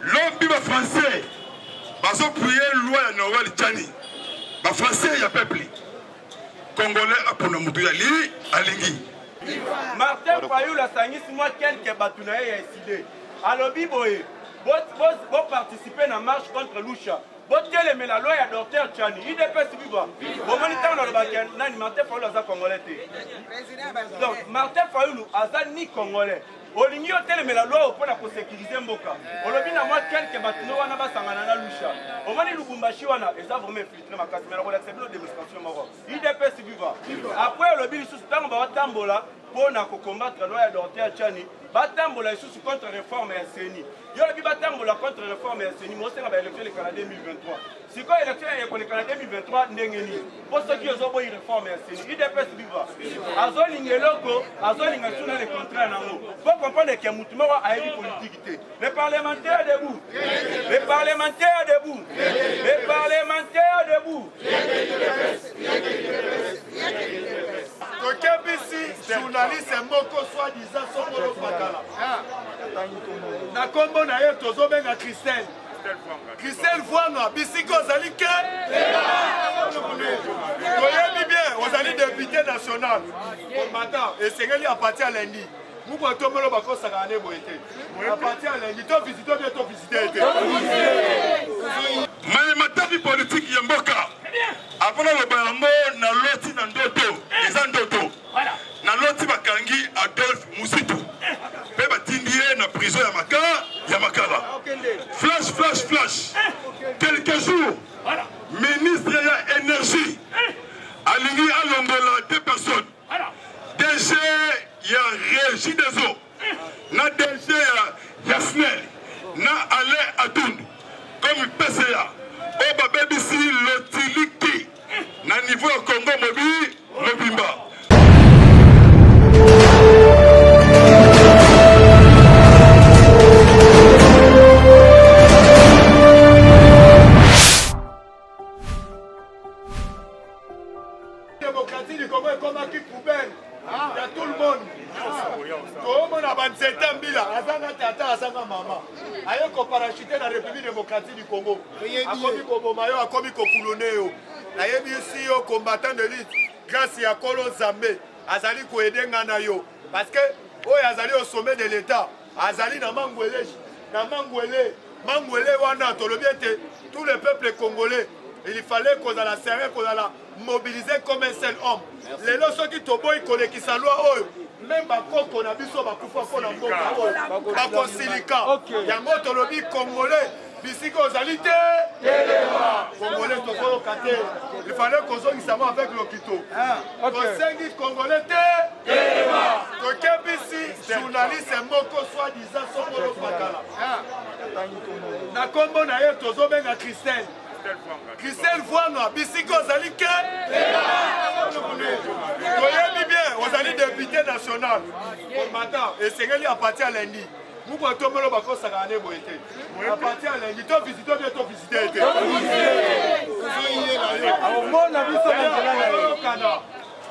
Lobi ba français bazo prier loi ya Noël Tshiani. Ba français ya peuple congolais apona mutu ya li alingi. Martin Fayulu asangisi mwa quelques bato na ye ya ECiDé. Alobi boye, bo participer na marche contre Lucha. Botelemela loi ya Docteur Tshiani. UDPS viva. Bomoni ntango nalobaki nani Martin Fayulu aza congolais te. Donc Martin Fayulu aza ni congolais. Olingi otelemela loi oyo pona ko securiser mboka. Olobi na mwa quelques batu no wana basangana na Lucha. Omoni Lubumbashi wana eza vraiment infiltre makasi mais nakolakisa bino demonstration moko. UDPS viva. Après olobi lisusu tango baotambola pona ko combattre loi ya Docteur Tshiani, batambola lisusu contre reforme ya CENI. Yo olobi batambola contre reforme ya CENI, mais osenga ba election eleka na 2023. Sikoyo election ekoleka na 2023 ndenge nini? Po soki ozoboyi reforme ya CENI, UDPS viva azolinga eloko azolinga suna le contraire nango. Po comprendre que mutu moko ayebi politique te. Les parlementaires debout. Les parlementaires debout. Les parlementaires debout. Tokebisi journaliste moko soit disant songolo pakala na kombo na ye tozobenga Christelle Christelle Vuanga bisika ozali ke toyebi bien ozali député national combattant esengeli à partir ya lundi muku atombolo bakosaka ne boye te à partir ya lundi to visite bien to visite te maye matali politiki ya mboka avant naloba yango naloti na ndoto eza ndoto naloti bakangi Adolphe Muzitu mpe batindi ye na prison ya makala ya makala flash flash flash quelques jours ministre ya énergie alingi alongola deux personnes DG ya régie des eaux na DG ya SNEL na Alain Atundu comme PCA oyo babebisi lotiliki na niveau ya Congo mobi mobimba. Démocratie du Congo ekomaki poubelle ya tout le monde. Toomona banzete mbila azanga tata azanga mama aye koparachute na République démocratique du Congo akomi koboma yo akomi kokulone yo nayebisi yo combattant de lutte grâce ya kolo Nzambe azali koede nga na yo parce que oyo azali au sommet de l'État azali na mangwele na mangwele mangwele wana tolobi ete tout le peuple congolais il fallait kozala serein kozala mobilisé comme un seul homme lelo soki toboyi kolekisa loi oyo meme bakoko na biso bakufa mpo na mboka oyo bakosilika yango tolobi congolais bisika ozali te congolais tokoyoka te il fallait kozongisa yango avec lokito tosengi congolais te tokebisi journaliste moko soit disant songolo pakala na kombo na ye tozobenga Christelle Christelle Vuanga bisika ozali ke toyebi bien ozali député national combattant esengeli à partir ya lundi muku atombolo bakosaka ne boye te à partir ya lundi to visite bien to visite te omona biso na nzela na ye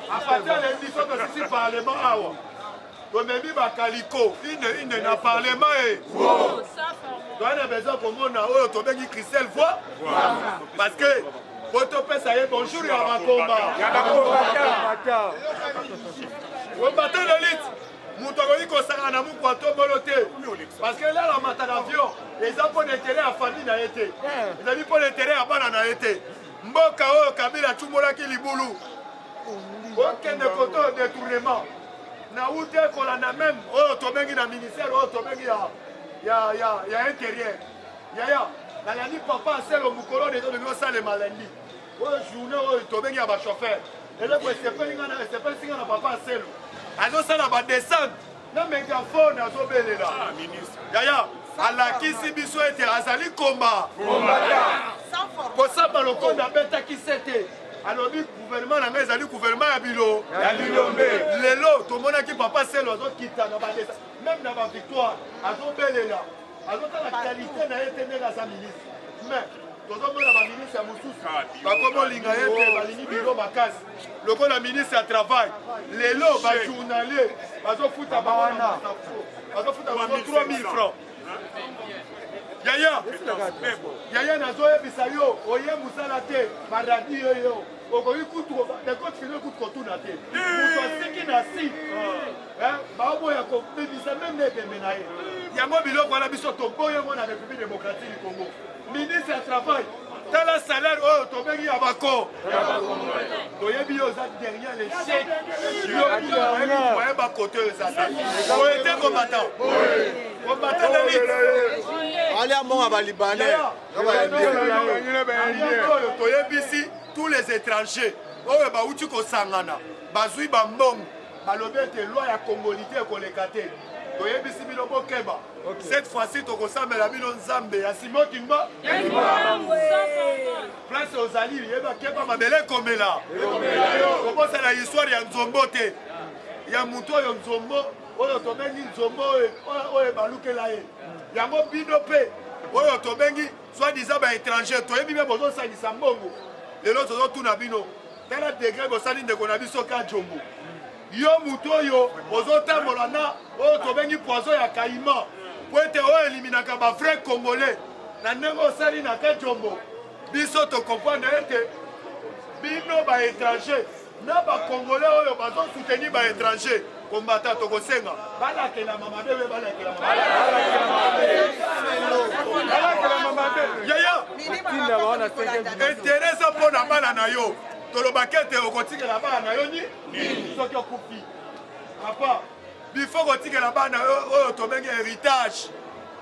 à partir ya lundi so tosisi parlement awa tomemi bakaliko ine ine na parlement e toza na besoin komona oyo tobengi Christelle Voix parce que po topesa ye bonjour ya bakomba combattant d'élite moto akoki kosangana na mukwa tombolo te parce que lala amataka avion eza mpo na intérêt ya famille na ye te ezali mpo na intérêt ya bana na ye te mboka oyo Kabila atumbolaki libulu okende koto détournement nauti kolanda meme oyo tobengi na ministère oyo tobengi ya, ya, ya, ya intérieur yaya nalandi papa aselo mokolo deja tolingi osalema lundi oyo journée oyo tobengi ya bachauffeur eloko esepeli nga na esepelisi nga na papa aselo azosala badescente na megaphone azobelela yaya alakisi biso ete azali komba kosamba lokonda abetaki sete alobi gouvernement na ngai ezali gouvernement ya bilo ya bilombe lelo tomonaki papa selo azokita na badesa meme na bavictoire azobelela azotala qualité na ye te ndenge aza ministre mais tozomona baministre ya mosusu bakomi olinga ye te balingi biro makasi lokola ministre ya travail lelo bajournalier bazofuta bango 3000 francs. Yaya, yaya, nazoyebisa yo, oye mosala te, baradi yo yo okoki kutu ekoti kutu kotuna te. Moto aseki na si baoboya kobebisa meme ebembe na ye. Yango biloko wana biso toboyi yango na République démocratique du Congo. Ministre ya travail, tala salaire oyo tobengi ya bako, toyebi yo oza derrière l'échec, yo oyeba kote oyo eza te. Boye te, combattant, combattant de lutte. Alia mbongo ba Libanais. Oyo toyebisi tous les étrangers oyo bauti kosangana, bazwi bambongo, balobi ete loi ya congolité ekoleka te. Toyebisi bino, bokeba, cette fois-ci tokosambela bino Nzambe ya Simo Kimba. Place ozali, yeba, keba, mabele ekomela. Kobosana histoire ya nzombo te, ya motu oyo nzombo oyo tobengi nzombo oyo ebalukela ye. Yango bino mpe oyo tobengi soi-disant baétranger, toyebi mpe bozosangisa mbongo. Lelo tozotuna bino, tala degré bosali ndeko na biso Kajombo. Yo motu oyo ozotambola na oyo tobengi poison ya caïman, po ete oyo eliminaka bavrai Congolais, na ndenge osali na Kajombo, biso tocomprendre ete bino baétranger na bacongolais oyo bazosoutenir baétranger combattant, tokosenga balakelama mabe, we balakelama yaya. Intérêt eza mpo na bana na yo. Tolobaki ete okotikela bana na yo ni soki okufi, papa, bifo kotikela bana oyo tobengi héritage.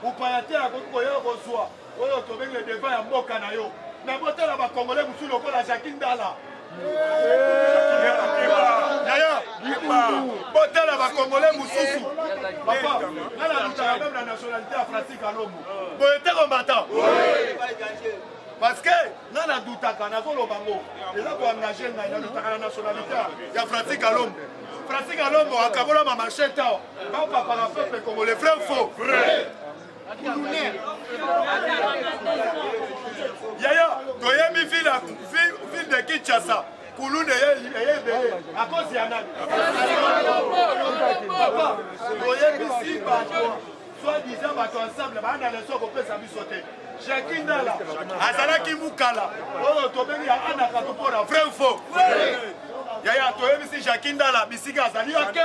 Mopaya te akoki koya kozwa oyo tobengi le devant ya mboka na yo. Me botala bacongolais mosusu lokola Jacki Ndala. Yaya, botala bacongolais mosusu. Papa, nga nalutaka même na nationalité ya Francis Kalombo. Boye te, combattant? Parce que nga nadutaka, nazoloba ngo eza koengage ngai, nadutaka na nationalité ya Francis Kalombo. Francis Kalombo akabola bamarché tao bapapaka peuple congolais. Vrai, faux? Yaya, toyebi ville de Kinshasa, kuluna eye ebele à cause ya nani? Papa, toyebisi bato soi-disant bato ensemble baa na leso kopesa biso te. Jacki Ndala azalaki mokala oyo tobengi ya Anaka Topora. Vrai ou faux, yaya? Toyebisi Jacki Ndala bisika azali ake.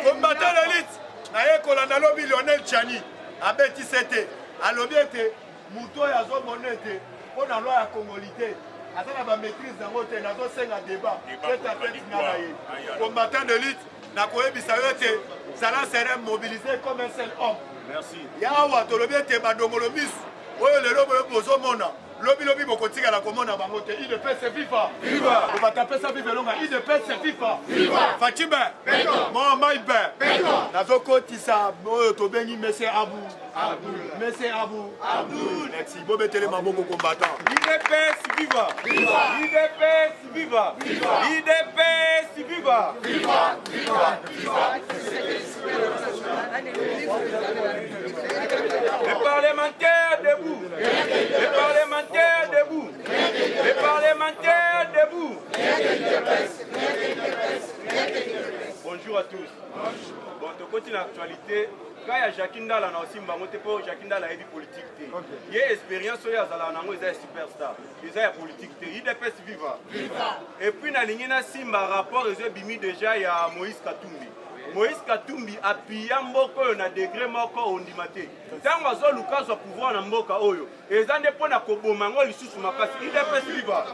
Combattant l'élite, naye kolanda lobi Lionel Chani abetisi ete alobi ete moto oyo azomona ete mpo na loi ya congolité aza na bamaîtrise yango te. Nazosenga débat tête à tête nga na ye. Combattant de lutte, nakoyebisa yo ete zala serein, mobilisé comme un seul homme. Ya awa tolobi ete badongolo misu oyo lelo boyo bozomona, lobilobi bokotikala komona bango te. UDPS viva! Kobata pesa viva elonga. UDPS viva! Fatshi be mo mai be. Nazokotisa oyo tobengi monsieur Abu, monsieur Abu. Merci, bobetele maboko, combattant. UDPS viva! UDPS viva! UDPS viva! Viva, viva, viva! Les parlementaires debout! Les parlementaires debout! Les parlementaires debout! Bonjour à tous. Bon, tokoti na actualité. Ka ya Jacques Ndala na osimba yango te, mpo Jacques Ndala ayebi politique te. Ye expérience oyo azalaka nango eza ya superstar, eza ya politique te. UDPS viva! Et puis nalingi nasimba rapport ezo ebimi déjà ya Moïse Katumbi. Moïse Katumbi apiya mboka oyo na degré moko ondima te. Ntango azoluka azwa pouvoir na mboka oyo, eza nde mpo na koboma yango lisusu makasi. UDPS viva!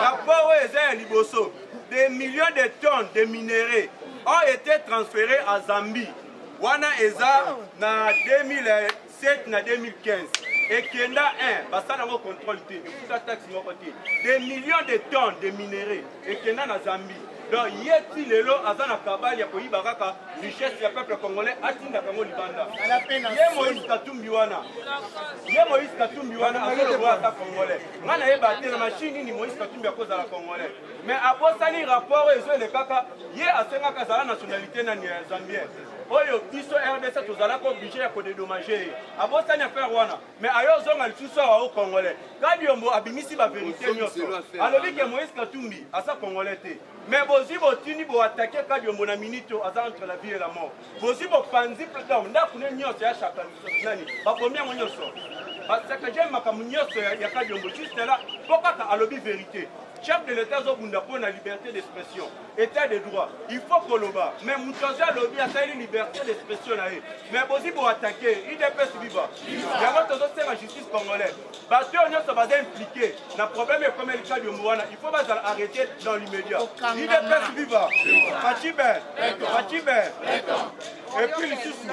Rapport oyo eza ya liboso: des millions de tonnes de minerais ont été transférés à Zambie. Wana eza na 2007 na 2015. Ekenda 1, basala yango contrôle te, efuta taxe moko te. Des millions de tonnes de minerais ekenda na Zambie. Donc ye ti lelo aza na kabali ya koyiba kaka richesse ya peuple congolais, atindaka yango libanda. Ye Moïse Katumbi wana, ye Moïse Katumbi wana azoloboya ata congolais. Ngai nayeba te na machine nini Moïse Katumbi akozala congolais, mais abosani rapport oyo ezoelekaka. Ye asengaka azala nationalité nani ya zambien. oyo biso rdc tozalaka oblige ya kodedommage ye. Abosani affaire wana, mais aye ozonga lisusu awa o congolais. Kadiombo abimisi ba verite nyonso, alobi ke Moïse Katumbi aza congolais te, mais bozwi botindi boatake Kadiombo na minute oyo aza entre la vie et la mort. Bozwi bopanzi donc ndako ne nyonso ya chaka nani babomi yango nyonso, basakaje makambo nyonso ya Kadiombo juste là mpo kaka alobi verite. Chef de l'État azobunda mpo na liberté d'expression, état de droit, il faut koloba, mais moto azwi alobi asaleli liberté d'expression na ye, mais bozwi boatake. UDPS viva! Yango tozosenga justice congolais, bato oyo nyonso baza impliqué na problème ekomeli Kadiombo wana, il faut bazala arrêté dans l'immédiat. UDPS viva! Fatshi be, Fatshi be! Et puis lisusu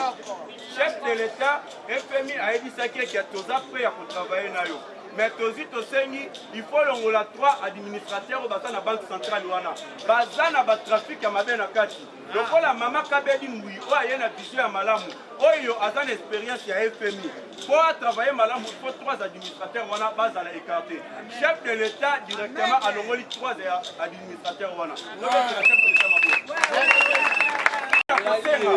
chef de l'État FMI ayebisaki eke toza prêt ya kotravaille na yo, mais tozwi tosengi il faut longola 3 administrateurs oyo baza na banque centrale wana, baza na batrafic ya mabe na kati. Lokola mama Kabedi Mbui oyo aye na vision ya malamu, oyo aza na expérience ya FMI, mpo atravaille malamu, il faut 3 administrateurs wana bazala écarté. Chef de l'État directement alongoli 3 ya administrateurs wana. Tobetela chef de l'État maboko. Kosenga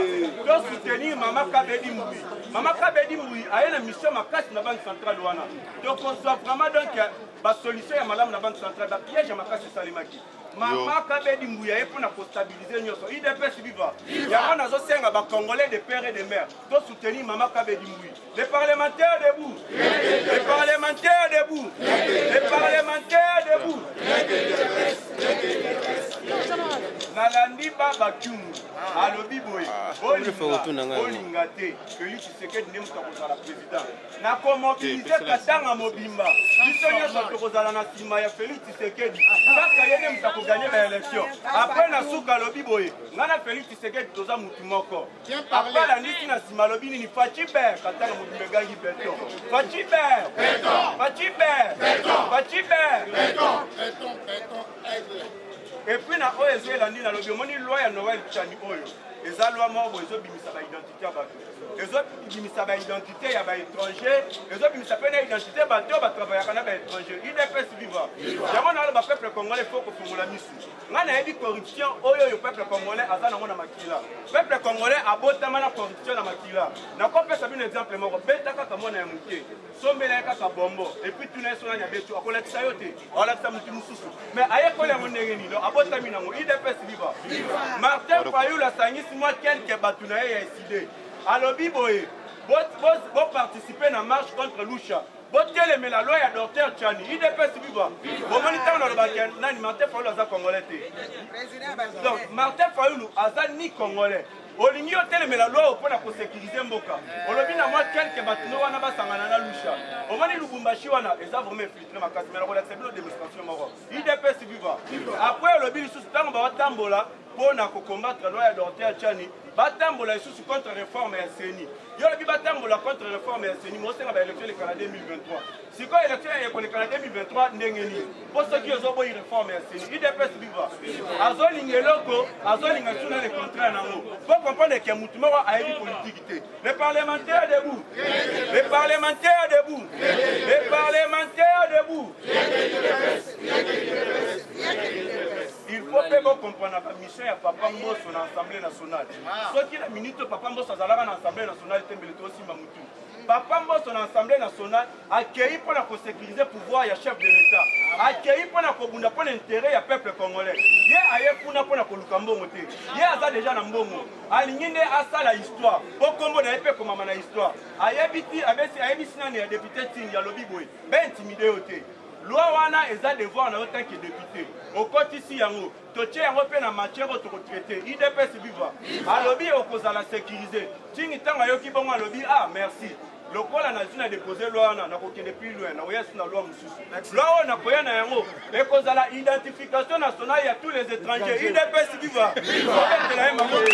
tosoutenir mama Kabedi Mbui. Mama Kabedi Mbui aye na mission makasi na banque centrale wana, tokozwa vraiment donc basolution ya malamu na banque centrale. Bapiège ya makasi esalemaki, mama Kabedi Mbuya ye mpona kostabilize nyonso. UDPS viva! Yango nazosenga bacongolais de père et de mère tosoutenir mama Kabedi Mbui. Les parlementaires debout! Les parlementaires debout! Les parlementaires debout! Nalandi baba Kyungu alobi boye, bolinga te, Félix Tshisekedi nde moto akozala président. Nakomobilize Katanga mobimba, biso nyonso tokozala na nsima ya Félix Tshisekedi, kaka ye nde moto akoganye baélection. Après na suka alobi boye, ngai na Félix Tshisekedi toza mutu moko. Après alandisi na nsima alobi nini? Fatshi be! Katanga mobimba egangi beton! Fatshi be! Fatshi be! Fatshi be! Et puis na oyo ezo elandi, nalobi omoni loi ya Noël Tshiani oyo eza loi moko boye ezobimisa baidentité ya bato, ezobimisa baidentité ya baétranger, ezobimisa mpe na identité bato oyo batravayaka na baétranger. UDPS viva! Yango naloba, peuple congolais faut kofongola misu. Ngai nayebi corruption oyo oyo peuple congolais aza nango na makila. Peuple congolais abotama na corruption na makila. Nakopesa bino exemple moko, beta kaka mwana ya moke, sombela ye kaka bombo, et puis tuna ye so nani abeti, akolakisa yo te, akolakisa motu mosusu. Mais ayekoli yango ndenge nini? Donc abotami nango. UDPS viva! Martin Fayulu asangisi mwa quelque bato na ye ya ECiDé, alobi boye, boparticipe na marche contre Lucha, botelemela loi ya docteur Tshiani. UDPS viva! Bomoni ntango nalobaki nani? Martin Fayulu aza congolais te. Donc Martin Fayulu aza ni congolais. Olingi otelemela loi oyo mpona kosécurize mboka, olobi na mwa quelque bato no wana basangana na Lucha. Omoni Lubumbashi wana eza vraiment infiltré makasi, mais nakolakisa bino démonstration moko. UDPS viva! Après olobi lisusu ntango bawatambola mpona kocombattre loi ya docteur Tshiani, batambola lisusu contre réforme ya CENI. Yo olobi batambola contre réforme ya CENI, mosenga baélection eleka na 2023. Sikoyo élection ekoleka na 2023 ndenge nini mpo soki ozoboyi réforme ya CENI? UDPS viva! Azolinga eloko, azolinga suna le contraire nango. Po comprendre ke mutu moko ayebi politike te. Les parlementaires debout! Les parlementaires debout! Les parlementaires debout! Il faut mpe bocomprendre mission ya papa Mboso na Assemblée nationale. Soki na minute oyo papa Mboso azalaka na Assemblée nationale te, mbele tosimba mutu. Papa Mboso na Assemblée nationale akei mpona kosécuriser pouvoir ya chef de l'État, akei mpona kobunda mpona intérêt ya peuple congolais. Ye aye kuna mpona koluka mbongo te, ye aza deja na mbongo. Alingi nde asala histoire mpo nkombo na ye mpe ekomama na histoire. Ayebi ti ayebisi nani ya député Tingi, alobi boye, baintimide yo te, loi wana eza devoir na yo tant que député, okotisi yango, totie yango mpe na matière oyo tokotraite. UDPS viva! Alobi okozala sécurisé. Ntingi ntango ayoki bongo alobi, ah merci, lokola nazwi na dépose loi wana, nakokende plus loin, nakoya su na loi mosusu. Loi oyo nakoya na yango ekozala identification nationale ya tous les étrangers. UDPS viva! Obetela ye maboko.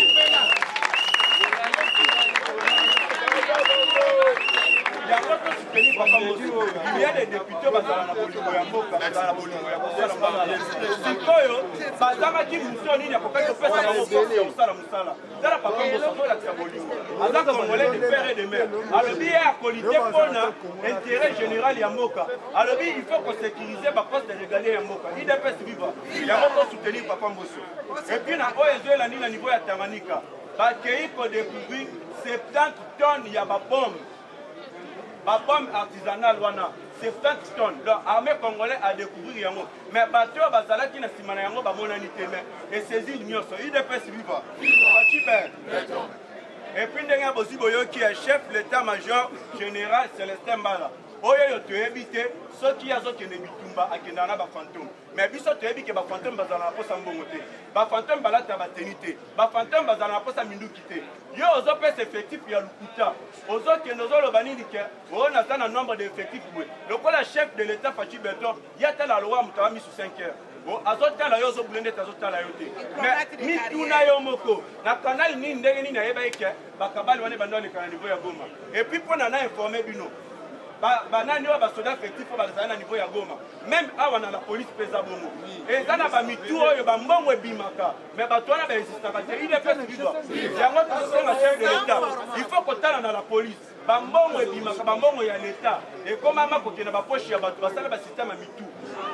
Yango tosupeni papa Mboso. Il y a des députés bazala na bolingo ya mboka, bazala na bolingo ya kosala mosala. Sikoyo bazangaki mission nini akokaki kopesa bango force ya kosala mosala. Tala papa Mboso azolakisa bolingo, aza congolais de père et de mère. Alobi ye akolite mpona intérêt général ya mboka. Alobi il faut kosécuriser baposte régalien ya mboka. UDPS viva! Yango tosoutenir papa Mboso. Et puis na oyo ezoelandi na niveau ya Tanganyika. Bakei ko découvrir 70 tonnes ya ba bombe, ba bombe artisanale wana 70 tonnes. Donc armée congolais a découvrir yango, mais bato oyo bazalaki na nsima na yango bamonani te, mais esaisir nyonso. UDPS viva, Fatshi Beton. Et puis ndenge bozwi boyoki ya chef l'état major général Célestin Mbala, oyo oyo toyebi te soki ye azokende bitumba akendaka na bafantome, mais biso toyebi ke bafantome bazala na posa mbongo te, bafantome balata bateni te, bafantome bazala na posa minduki te. Yo ozopesa effectif ya lokuta, ozokende ozoloba nini ke oyo naza na nombre de effectif boye, lokola chef de l'état Fatshi Beton ye atala lokola moto awa misu 5 heures azotala yo, ozobule ndeti azotala yo te. Mais mituna yo moko na kanal nini, ndenge nini ayebaki ke bakabali wana ebanda oleka na niveau ya Goma? Et puis mpo na na informe bino, banani oyo basoda effectif oyo bazali na niveau ya Goma, même awa na la police mpe eza bongo, eza na bamitu oyo bambongo ebimaka, mais bato wana baexistaka te. UDPS viva. Yango tozosenga chef de l'état, il faut kotala na la police, bambongo ebimaka, bambongo ya leta ekomama kokende bapoche ya bato basala basystème ya mitu.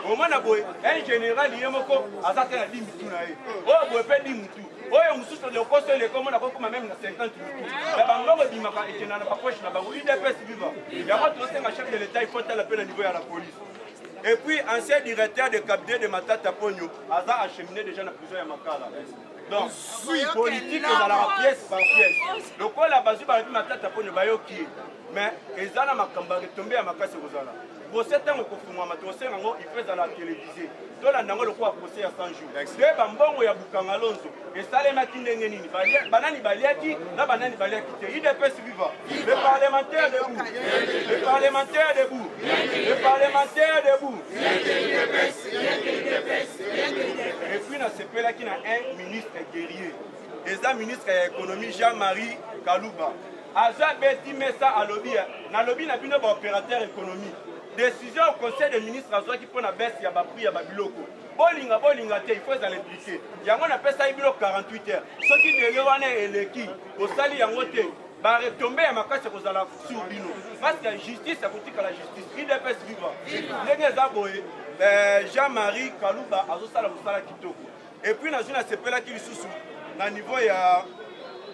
Omona boye un général ye moko aza te na di mitu na ye, oyo boye mpe di mutu, oyo mosusu lokoso eleka, omona kokoma même na 50 mitu ya bambongo ebimaka ekenda na bapoche na bango. UDPS viva. Yango tozosenga chef de l'état, il faut tala mpe na niveau ya la police. Et puis ancien directeur de cabinet de Matata Ponyo aza acheminé déjà na prison ya Makala. Donc politique ezalaka pièce par pièce. Lokola bazwi balobi Matata Ponyo bayoki ye, mais eza na makambo ya retombées ya makasi ekozala. Procès ntango ekofungwama, tosenga yango il faut ezala télévisé, tolanda yango lokola procès ya 100 jours. Nde bambongo ya Bukanga Lonzo esalemaki ndenge nini, banani baliaki na banani baliaki te. UDPS viva. Le parlementaire debout, le parlementaire debout, le parlementaire debout. Et puis nasepelaki na un ministre guerrier, eza ministre ya économie Jean-Marie Kaluba, aza beti mesa, alobi: nalobi na bino baopérateur économique, décision au conseil des ministres azwaki mpo na baisse ya baprix ya babiloko, bolinga bolinga te, il faut ezala impliqué. Yango napesaki bino 48 heures, soki délai wana eleki bosali yango te, baretombées ya makasi ekozala sur bino, parce que justice akotikala justice. UDPS viva. Ndenge eza boye, Jean-Marie Kaluba azosala mosala kitoko. Et puis nazwi nasepelaki lisusu na niveau ya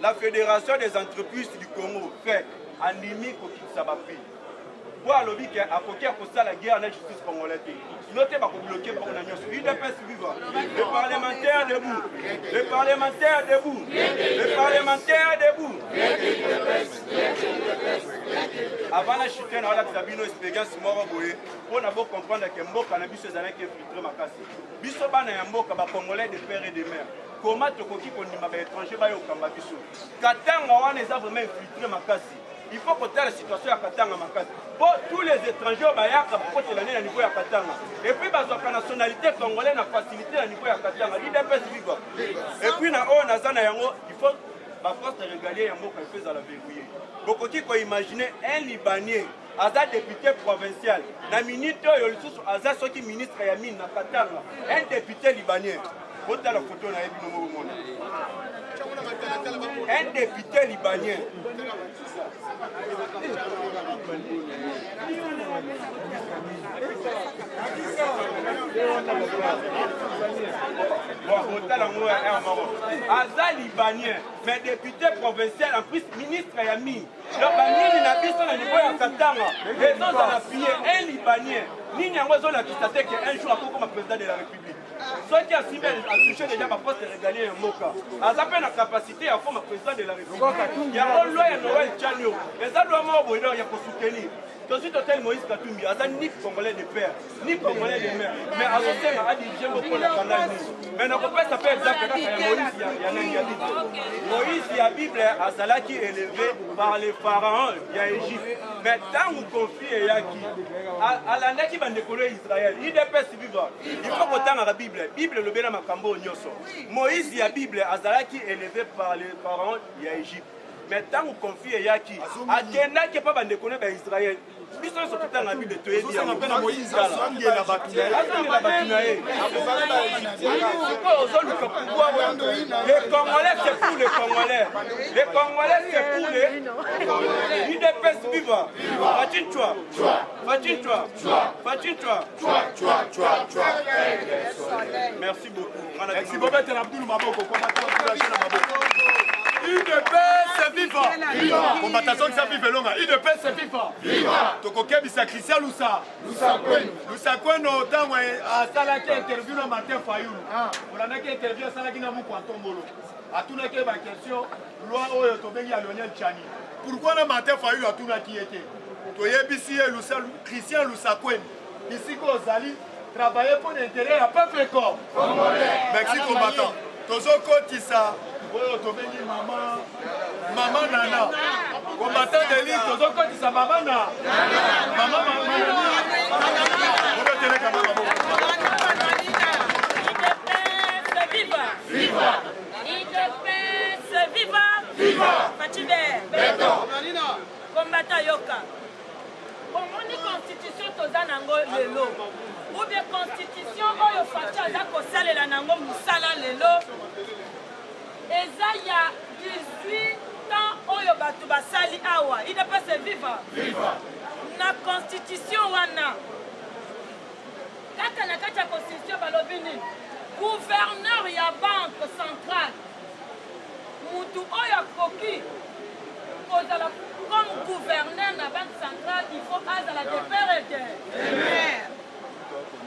la Fédération des entreprises du Congo, FEC, andimi kokitisa baprix po alobi ke akoki akosala guerre na justice congolais te, sino te bakobloquer bango na nyonso. UDPS viva. Le parlementaire debout, le parlementaire debout, le parlementaire debout. Avant na chute, na olakisa bino expérience moko boye mpona bocomprendre ke mboka na biso ezalaki infiltré makasi. Biso bana ya mboka, bacongolais de père et de mère, koma tokoki kondima baétranger bayokamba biso? Katanga wana eza vraiment infiltré makasi. Il faut kotala situation ya Katanga makasi, po tous les étrangers oyo bayaka bakotela nde na niveau ya Katanga, et puis bazwaka nationalité congolais na facilité na niveau ya Katanga. UDPS viva. Et puis na oyo naza na yango, il faut baforce régalienne ya mboka, il faut ezala verrouillé. Bokoki koimaginer un Libanais aza député provincial, na minute oyo lisusu aza soki ministre ya mine na Katanga? Un député libanais, botala foto na ye bino moko, mona un député libanais. Bon, botala yango ya moko, aza Libanais mais député provincial, en plus ministre ya mine. Donc banini na biso na niveau ya Katanga ezozala pillé, un Libanais. Nini yango ezolakisa te ke un jour akokoma président de la République? Soki asimbi, atouche déjà baposte régalien ya mboka, aza mpe na capacité ya koma président de la République. Yango loi ya Noël Tshiani eza loi moko boye donc ya kosoutenir. Tozwi totali Moïse Katumbi, aza ni Congolais de père ni Congolais de mère, mais azosenga adirige moko na canal nini? Mais nakopesa mpe exemple kaka ya Moïse ya nani, ya Bible. Moïse ya Bible azalaki élevé par le pharaon ya Égypte, mais ntango conflit eyaki, alandaki bandeko ya Israël. UDPS viva. Il faut kotangaka Bible, Bible elobela makambo oyo nyonso. Moïse ya Bible azalaki élevé par le pharaon ya Égypte, mais ntango conflit eyaki, akendaki epa bandeko ne baisraël. Biso nyonso totanga Bible, toyebi yango. Azongela bato na ye. Azongela bato na ye. Sikoyo ozoluka pouvoir. Les Congolais, c'est pour les Congolais, les Congolais, c'est pour les. UDPS viva. Fatshi Fatshi Fatshi. Merci beaucoup. Merci, bobetela Abdul maboko, komata encourage na maboko. Udps viva! Combattant azongisa vive elonga. Udps viva! Tokokebisa Christian Lusa. Lusakweno ntango asalaki interview na Martin Fayulu. Ah. Olandaki interview asalaki na Mukwa Ntombolo. Atunaki ye ba question loi oyo tobengi ya Lionel Tshiani. Pourquoi na Martin Fayulu atunaki ye te? Toyebisi ye Lusa Christian Lusakweno bisika ozali travailler mpo na intérêt ya peuple congolais. Merci combattant. Tozokotisa oyo tobengi mama mama nana combattant de l'île tozokotisa mama na mama mama obeteleka mama Viva! Viva! Udps viva! Viva! Fatshi Beton! Combattant yoka. Omoni constitution toza nango lelo ou bien constitution oyo Fatshi aza kosalela nango mosala lelo eza ya 18 ans oyo bato basali awa idps viva na constitution wana kaka na kati ya constitution balobi nini gouverneur ya banque centrale Mutu oyo akoki kozala comme gouverneur na banque centrale, il faut azala de père et de mère.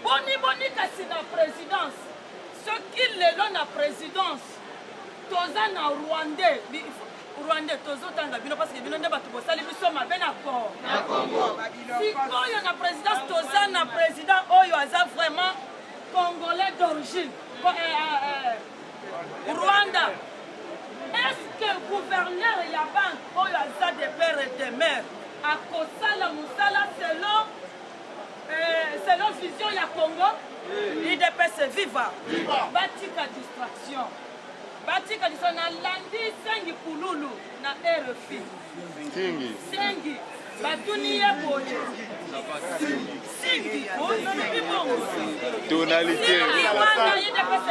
Boni boni kasi na présidence, soki lelo na présidence toza na rwandais rwandais tozotanga bino parce que bino nde bato bosali biso mabe na Congo. Sikoyo na présidence toza na président oyo aza vraiment congolais d'origine. Eh, eh, eh, Rwanda est-ce que gouverneur ya banque oyo aza de père et de mère akosala mosala selon euh, selon vision ya Congo idps viva batika distraction batika distraction nalandi sengi pululu na rfi Sengi batuni ye boye singi olobi bongo tonalité wana idps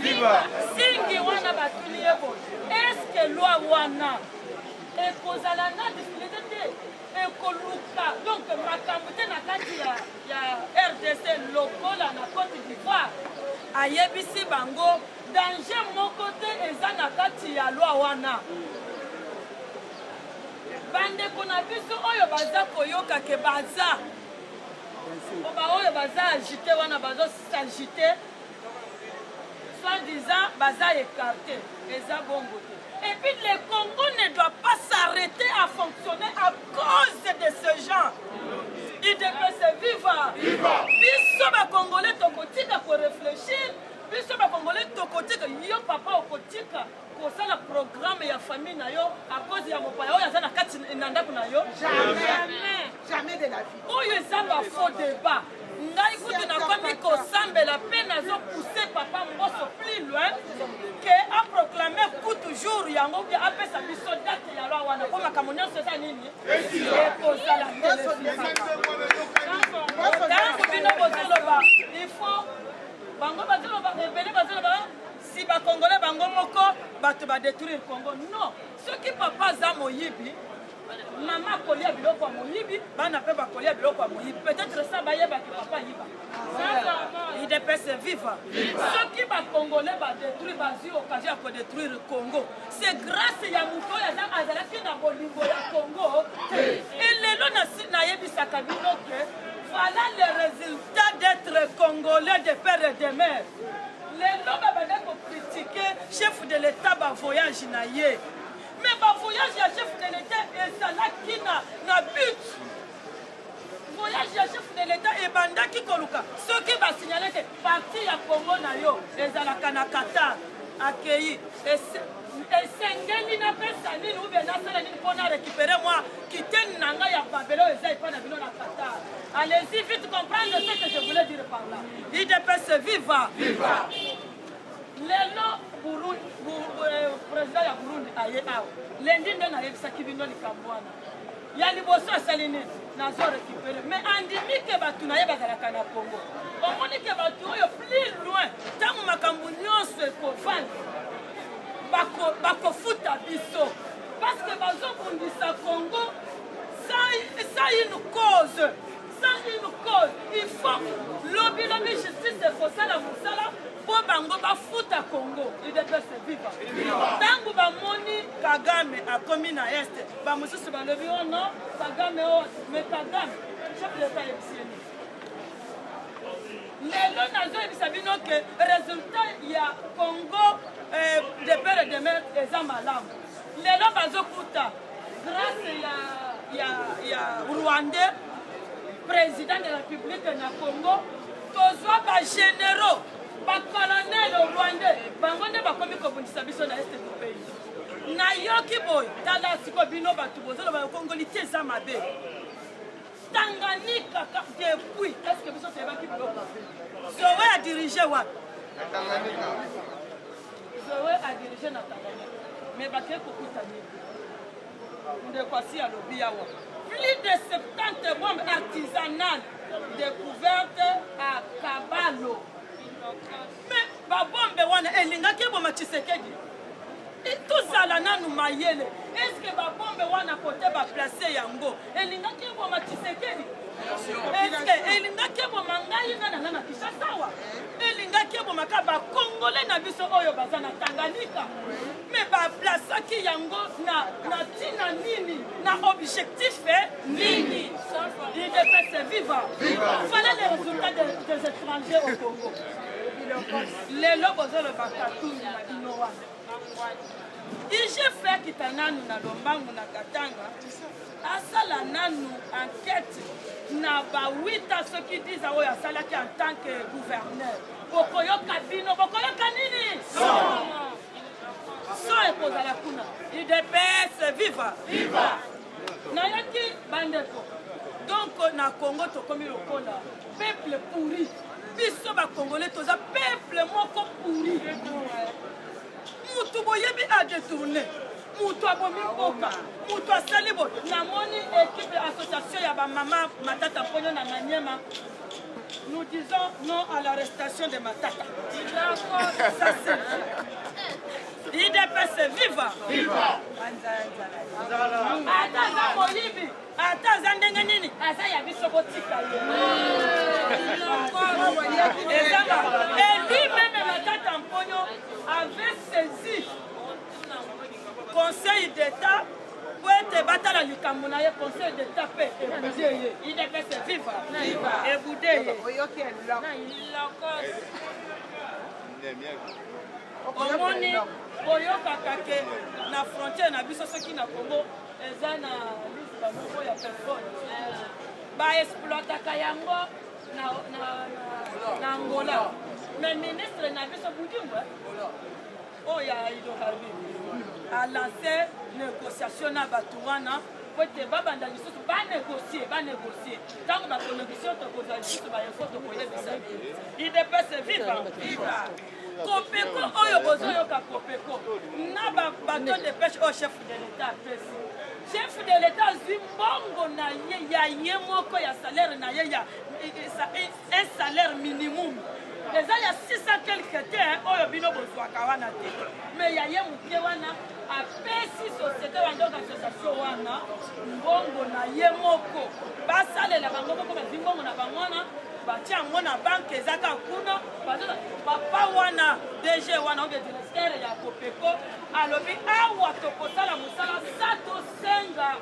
viva singi wana batuni ye boye eske loi wana ekozala na difficulté te ekoluka donc makambo te na kati ya, ya rdc lokola na cote d'ivoire ayebisi bango Danger moko te eza na kati ya loi wana. Bandeko na biso oyo baza koyoka ke baza baoyo baza agite wana bazo s'agite soit disant baza écarté eza bongo te. Et puis le Congo ne doit pas s'arrêter à fonctionner à cause de ce gens. IDPS viva! Viva! Biso ba Congolais tokotika ko réfléchir Biso ba congolais tokotika yo papa okotika kosala programme ya famille na yo à cause ya mopaya oyo aza na kati na ndako na yo jamais jamais de la vie oyo eza ba faux débat ngai kutu nakomi kosambela mpe nazopousse papa mboso plus loin ke aproclame kutu jour yango bia apesa biso date ya loi wana mpo makambo nyonso eza nini ekozala ntango bino bozoloba il faut Bango bazoloba ebele bazoloba si ba congolais bango moko bato ba détruire Congo. Non, soki papa aza moyibi mama akolia biloko ya moyibi bana mpe bakolia biloko ya moyibi peut-être ça bayebaki papa ayiba idps viva soki bacongolais badétruire bazwi occasion ya kodétruire congo c'est grâce ya moto oyo azalaki na bolingo ya congo te elelo nayebisaka bino ke Voilà le résultat d'être congolais de père et de mère. Lelo babanda ko critiquer chef de l'État ba voyage na ye. Mais ba voyage ya chef de l'État ezalaki na, na but. Voyage ya chef de l'État ebandaki koluka soki ba signale te parti ya Congo na yo ezalaka na Qatar akei esengeli napesa nini ou bien nasala nini mpo na récupérer mwa kiteni na ngai ya babele oyo eza epai na bino na Qatar. Allez-y vite comprendre ce que je voulais dire par là. IDPS viva! Viva! Lelo Burundi, bu, euh, président ya Burundi aye awa. Lendi nde nayebisaki bino likambo wana. Ya liboso asali nini? Nazo récupérer. Mais andimi ke bato na ye bazalaka na Congo. Omoni ke bato oyo plus loin ntango makambo nyonso ekovanda bakofuta bako biso parce que bazobundisa Congo sans une cause sans une cause il faut lobi lobi justice ekosala mosala. Mpo bango bafuta Congo. Udps viva. Ntango bamoni Kagame akomi na est, bamosusu balobi oh non, Kagame oh, mais Kagame chef de l'État ayebisi ye nini? Lelo nazoyebisa bino ke resultat ya Congo eh, de père et de mère eza malamu. Lelo bazokuta grâce ya, ya, ya Rwandais président de la République na Congo tozwa ba généraux ba colonel rwandais bango nde bakomi kobundisa biso na est du pays. Nayoki boye, tala siko bino bato bozoloba kongoli te eza mabe. Tanganyika depuis est-ce que biso toyebaki biloko Zoe a dirige wapi? Zoe a dirige na Tanganyika mais bakei kokuta nini? Ndeko asi alobi awa plus de 70 bombes artisanales découvertes à Kabalo. Mais babombe wana elingaki eboma Tshisekedi. Tozala nanu mayele. Est-ce que babombe wana kote baplace yango elingaki eboma Tshisekedi? Est-ce que elingaki eboma ngai nga na na Kinshasa awa? Elingaki ebomaka bakongole na biso oyo baza na Tanganyika. Mais baplasaki yango na na ntina nini? Na objectif nini? UDPS viva! Voilà les résultats des, des étrangers au Congo. Lelo bozoloba Katumbi na bino wana. IGF akita nanu na lombangu na Katanga asala nanu enquête na ba 8 ans soki 10 ans oyo asalaki en tant que gouverneur. Bokoyoka bino, bokoyoka nini? Son ekozala kuna. UDPS viva! Viva! Nayoki bandeko. Donc na Congo tokomi lokola peuple pourri. Biso ba Congolais toza peuple moko pourri. Mutu boyebi a détourner. Mutu abomi mboka, mutu asali boye. Namoni équipe association ya ba mama Matata Ponyo na Maniema. Nous disons non à l'arrestation de Matata. Ça c'est UDPS viva! Viva! Ata aza moyibi, ata aza ndenge nini, aza ya biso botika ye. Ezanga. Et lui-même Matata Mponyo avait saisi Conseil d'État po ete batala likambo na ye. Conseil d'État mpe ebude ye. UDPS viva! Ebude ye. Omoni boyokaka ke na frontière na biso soki na Congo eza na liziba moko ya petrole ba exploitaka yango na, na, na, na Angola. Mais ministre na biso Budimbu oyo ya hydrocarbure a lance négociation na bato wana po ete babanda lisusu banegocie banegocie ntango bakonegocie tokozwa lisusu bainfo tokoyebisa bino. UDPS viva Kopeko oyo bozoyoka Kopeko na ba bateau de pêche oyo chef de l'État apesi. Chef de l'État azwi mbongo na ye ya ye moko ya salaire na ye ya un salaire minimum eza ya 600 quelque te oyo bino bozwaka wana te mais ya ye moke wana apesi société wana donc association wana mbongo na ye moko basalela bango moko bazwi mbongo na bango wana batia yango na banke eza kaka kuna. Papa wana DG wana obe directeur ya Kopeko alobi awa tokosala mosala sa tosenga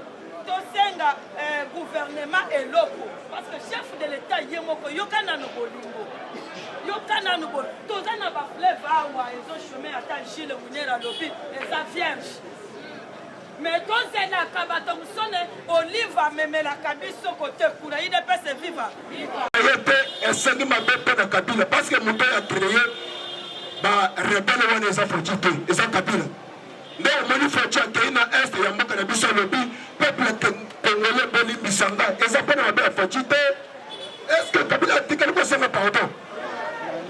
tosenga eh, gouvernement eloko parce que chef de l'État ye moko yoka nano bolingo yoka nano bolingo toza na ba fleuve awa ezo chemin ata Gilles Munera alobi eza vierge Mais tozelaka bato mosone olive amemelaka biso kote kuna udps viva. Ye mpe esengi mabe mpo na Kabila parce que moto oyo a cree ba rebelle wana eza Fatshi te, eza Kabila. Nde omoni Fatshi akei na est ya mboka na biso alobi peuple congolais bolimbisa nga, eza mpo na mabe ya Fatshi te. Est ce que Kabila atikali kosenga pardon?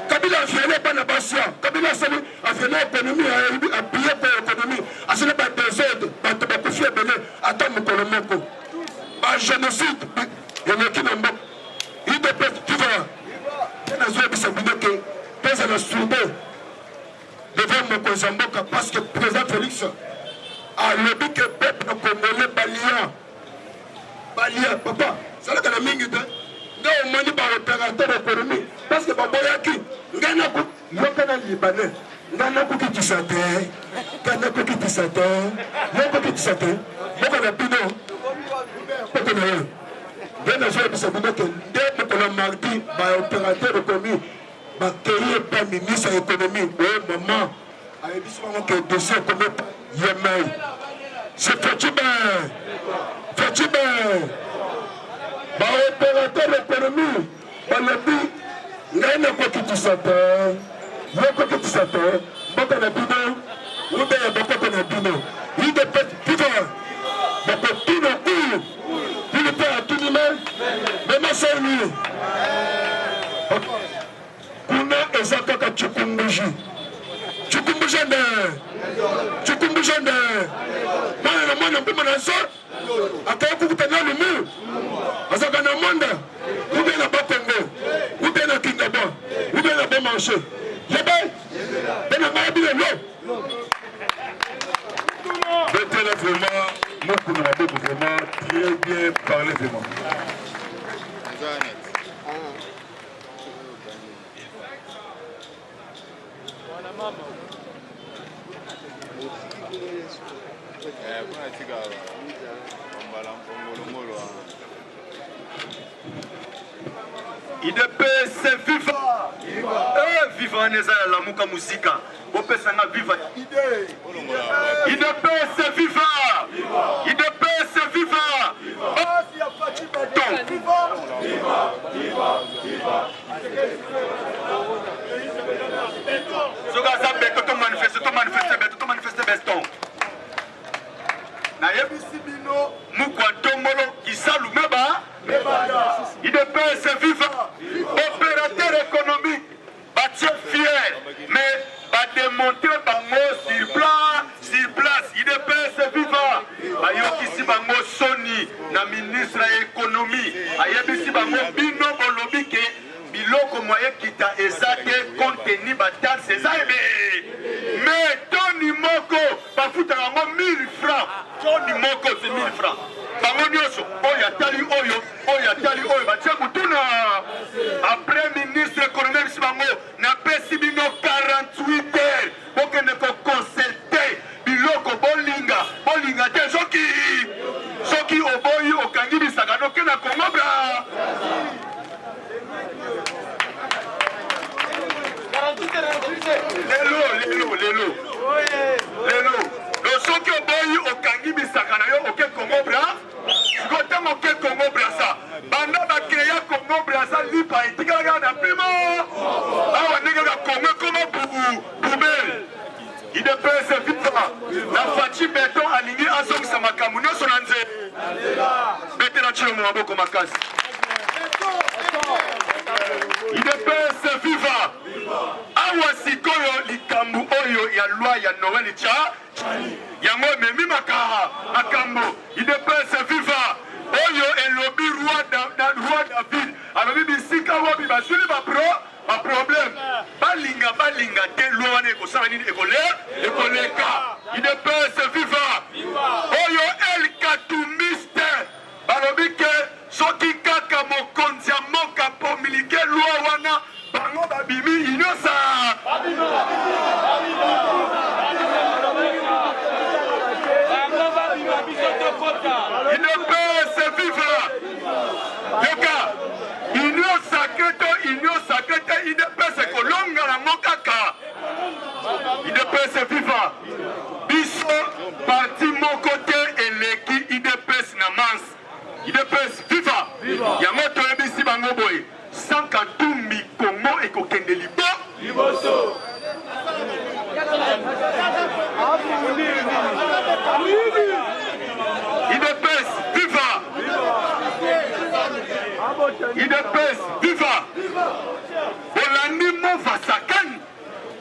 Kabila a viole bana basi ya Kabila asali a viole économie a pillé ko économie asali ba désordre bato bakufi ebele ata mokolo moko ba génocide eleki na mboka UDPS viva nde nazoyebisa bino ke tozala soude devant mokonzi ya mboka parce que président Félix alobi ke peuple congolais balia balia papa salaka na mingi te nde omoni ba opérateur économie parce que baboyaki. Ngai nako yoka na libanais. Ngai nakokitisa te. Ngai nakokitisa te. Yo okokitisa te. Mboka na bino. Mboka na yo. Nde nazoyebisa bino ke nde mokolo ya mardi ba opérateur ekomi bakei epa ministre ya économie oyo oh, mama ayebisi bango ke dossier ekomi ye mai. C'est Fatshi Fatshi ba opérateur économie balobi ngai nakokitisa te yo kokitisa te mboka na bino ube ya bokoko na bino udps viva bakotuna ku bino mpe atuni me memasoni kuna eza kaka chukumbuji chukumbuji nde chukumbuji nde mwana na mwana mbuma na nso akaya kukuta na lumu azalaka na mwanda ube na bakongo ube na kingabwa ube na bon marché yebe mpe na ngai bino lo betela vraiment mokuna maboko vraiment très bien parlé vraiment. Idps viva eh, viva wana eza ya lamuka musika bopesa nga viva idps viva idps viva soki aza beto to manifeste to manifeste beto to manifeste beston nayebisi bino mukwa ntombolo kisalu meba idps viva opérateur économique Batie fier mais ba demontre bango sur place sur place udps viva bayokisi bango soni na ministre ya economie ayebisi bango bino bolobi ke biloko moye kita eza te compte tenu ba taxe eza ebe mais toni moko bafutaka yango 1000 francs toni moko c'est 1000 francs bango nyonso oyo atali oyo oyo atali oyo batie motuna après ministre économie ayebisi bango napesi bino 48 heures bokende koconsulte biloko bolinga bolinga te soki soki oboyi okangi bisaka noke na kongo bra lelo lelo lelo lelo do soki oboyi okangi bisaka na yo oke kongo bra Sikoyo ntango oke Congo Brazza, banda ba créa Congo Brazza lipa etikala kaka na primo awa ndenge kaka Congo ekoma poubelle. Udps viva na Fatshi Beton alingi azongisa makambo nyonso na nzela. Betela Tshilombo maboko makasi. Udps viva. Awa sikoyo likambo oyo ya loi ya Noël tcha yango ememi maka makambo idps viva oyo elobi roi da, da, roi david alobi bisika wapi basuli bapro baproblème balinga balinga te loi wana ekosala nini ekole ekoleka idps viva oyo el katumbiste balobi ke soki kaka mokonzi ya mboka promulgue loi wana bango babimi inyosa udps viva yoka union sacré to union sacré te udps ekolonga yango kaka udps viva biso parti moko te eleki udps na manse udps viva yango toyebisi bango boye Sans Katumbi Congo ekokende libo liboso. Udps viva! Udps viva! Bolandi Mova Sakan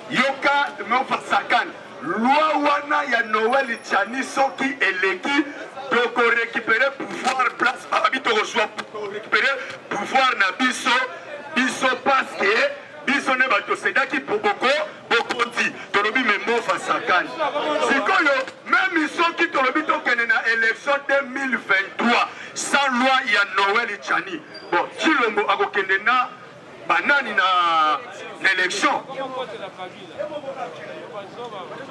yoka Mova Sakan loi wana ya Noël Tshiani soki eleki toko récupérer pouvoir place babi tokozwa récupérer pouvoir na biso biso parce que biso nde bato tosedaki boko bokonzi tolobi memova sakani sikoyo meme soki tolobi tokende na élection 2023 sans loi ya Noël Tshiani bon Tshilombo akokende na. Banani na na election?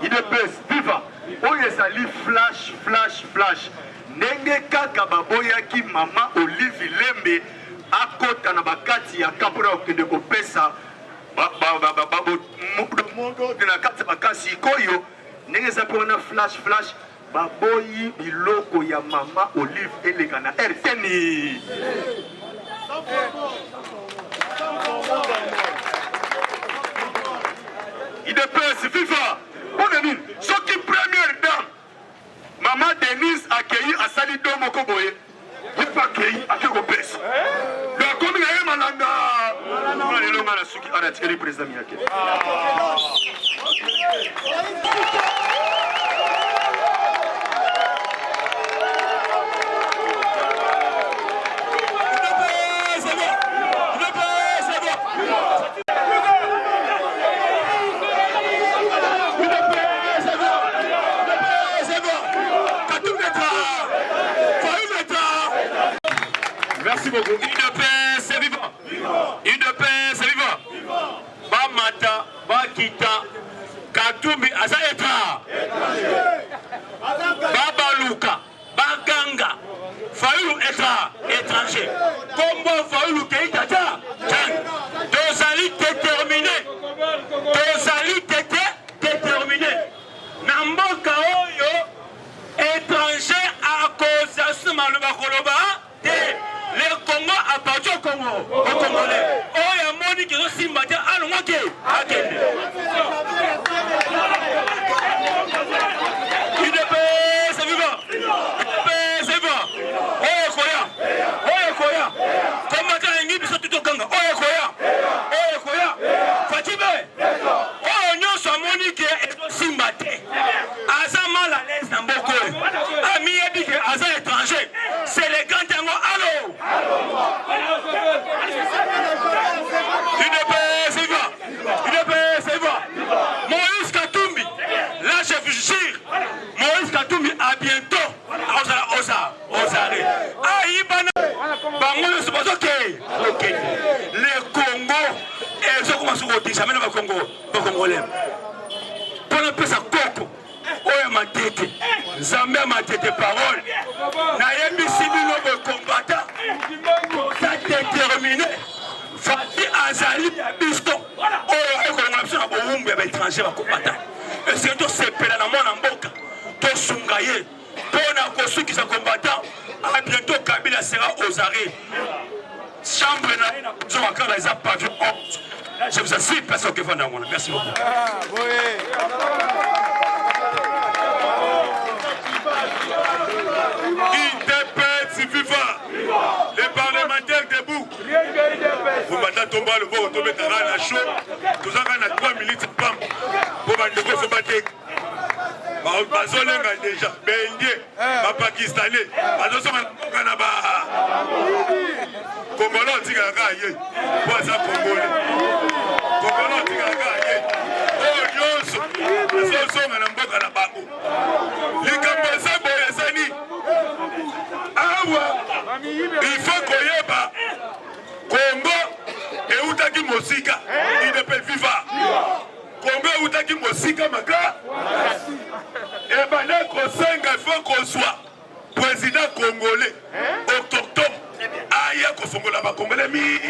Udps viva! Oyo ezali flash flash flash ndenge kaka baboyaki mama Olive Lembe akota na bakati ya camp mpona kokende kopesa na kati ya bakasi sikoyo ndenge eza mpe wana flash flash Baboyi biloko ya mama Olive eleka na RTN. Udps viva! Pona nini? Soki première dame mama Denise akei asali do moko boye ye mpe akei ake kopesa donc akomi na ye malanga nga lelo nga nasuki ana atikeli président miyake. Merci beaucoup. UDPS viva. UDPS viva. Bamata, bakita, Katumbi aza etra. Babaluka, baganga. Fayulu etra, étranger. Kombo Fayulu keita ta. Tozali déterminé. Tozali déterminé. Na mboka oyo Etranger akoza su maloba koloba te. Le Congo appartient au Congo, au Congolais. Oyo amoni ke ezosimba te alongwa ke akende. UDPS viva! UDPS viva! Oyo ekoya, oyo ekoya. Combattant alingi biso tout tokanga. Oyo ekoya, oyo ekoya. Fatshi be. Oyo nyonso amoni ke ezosimba te. Aza mal à l'aise na mboka oyo. Amiyebi ke aza étranger. C'est le grand yango allo. UDPS viva. UDPS viva. Moïse Katumbi. Là je vous jure. Moïse Katumbi à bientôt. Akozala oza ozare. Ayibana bango nyonso bazokei. Okende. Le Congo ezokoma soki kodisame na bakongo bakongolais. Mpo napesa koko oyo ya matete nzambe ya matete parole nayebisi bino bokombata toza determine fati azali ya biso oyo ekolongola biso na bowumbu ya baétranger bakombata esenge tosepela na mwana mboka tosunga ye mpo na kosukisa combattant a bientôt kabila sera aux arrêts chambre na ye na prison makala eza pavillon 11. Je vous assure, personne qui va dans Merci beaucoup. Ah, UDPS viva! Les parlementaires debout! Kobanda tomba loboko tobetaka na chaud tozaka na 3 minutes pamba mpo bandeko fo bateka bazolenga deja baindien bapakistanais bazosonga na mboka na ba kongolo atikala kaka ye mpo aza kongole kongolo atikala kaka ye oyo nyonso azozonga na mboka na bango likambo eza boye eza nini awa il faut koyeba kongo eutaki mosika idp viva Congo eutaki mosika maka ebanda kosenga fo kozwa président congolais autochtone aya kofongola bakongolais mi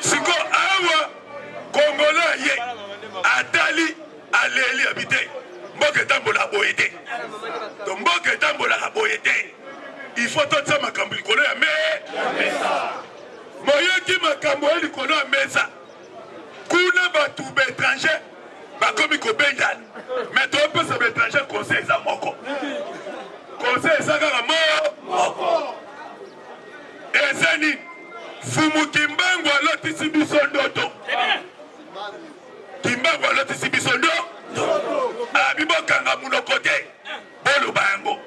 siko awa congolais ye atali aleli abi te mboka etambolaka boye te to mboka etambolaka boye te il faut totia makambo likolo ya mesa moyoki makambo ya likolo ya mesa Kuna batu ba etranger bakomi kobendana mais topesa ba etranger conseil eza moko conseil eza kaka moko eza nini fumu kimbangu alotisi biso ndoto kimbangu alotisi biso ndo abi bokanga munoko te boloba yango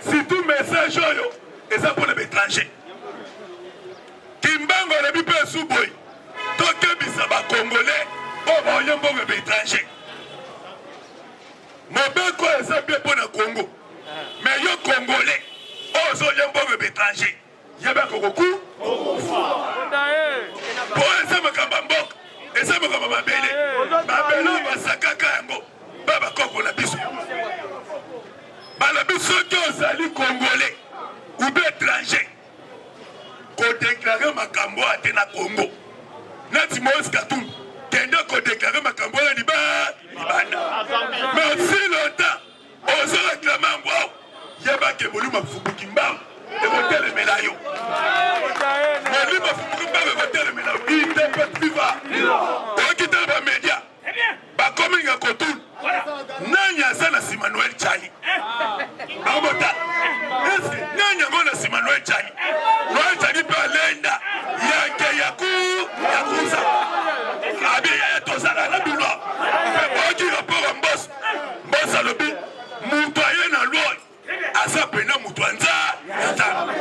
surtout message oyo eza mpona ba etranger Kimbangu alobi mpe esu boye, tokebisa ba congolais oyo baoye mbongo ya ba etranger. Mobeko eza bien mpo na Congo, mais yo congolais oyo ozolia mbongo ya ba etranger, Yeba kokoku po eza makambo ya mboka, eza makambo ya mabele. Mabele oyo basakaka yango ba bakoko na biso balobi soki ozali congolais ou bien étranger kodeklare makambo oyo te na Congo neti Moïse Katumbi kende kodeklare makambo oyo libanda mais aussi longtemps ozo reklame yango awa yeba ke molimo afumbuki mbangu ekotelemela yo molimo afumbuki mbangu ekotelemela yo idps viva oyoki tala bamedia bakomi nga kotuna nani aza na nsima noel chani bakobota eske nani yango na nsima noel chani noel chani mpe alenda yake yaku yakuza abi yaya tozala na bino mpe boyoki rapport ya mboso Mbosa alobi moto aye na loi aza pena moto ya nza ya nzambe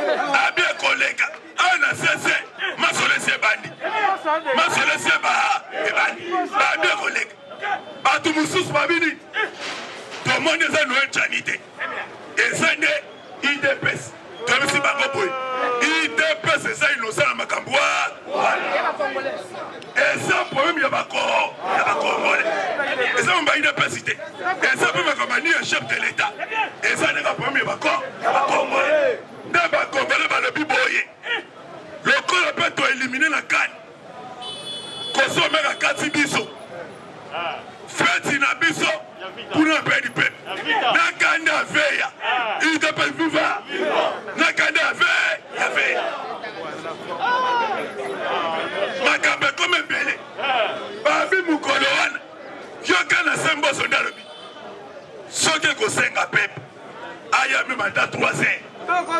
abi ekoleka awa na sese masolo esi ebandi masolo esi ebandi babi ekoleka bato mosusu babi nini tomoni eza noel chani te eza nde Udps toyebisi bango boye udps eza innocent na makambo wana eza problème ya bako ya bakongole eza mambo ya udps te eza mpe makambo ni ya chef de l'état eza ndenge problème ya bako ya bakongole nde bakongole balobi boye lokola mpe toelimine na kani kosomeka kati biso feti na biso kuna mpe lipe na kanda veya idps viva na kanda ve ya veya makambo ekomi ebele babi mokolo wana yoka na se mboso nde alobi soki ekosenga pepe aya meme ata 3 heures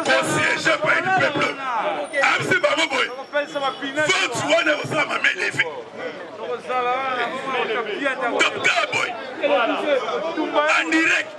kosiege pai du peuple abisi bango boye vote wana ekosala mame eleve docteur boye en direct.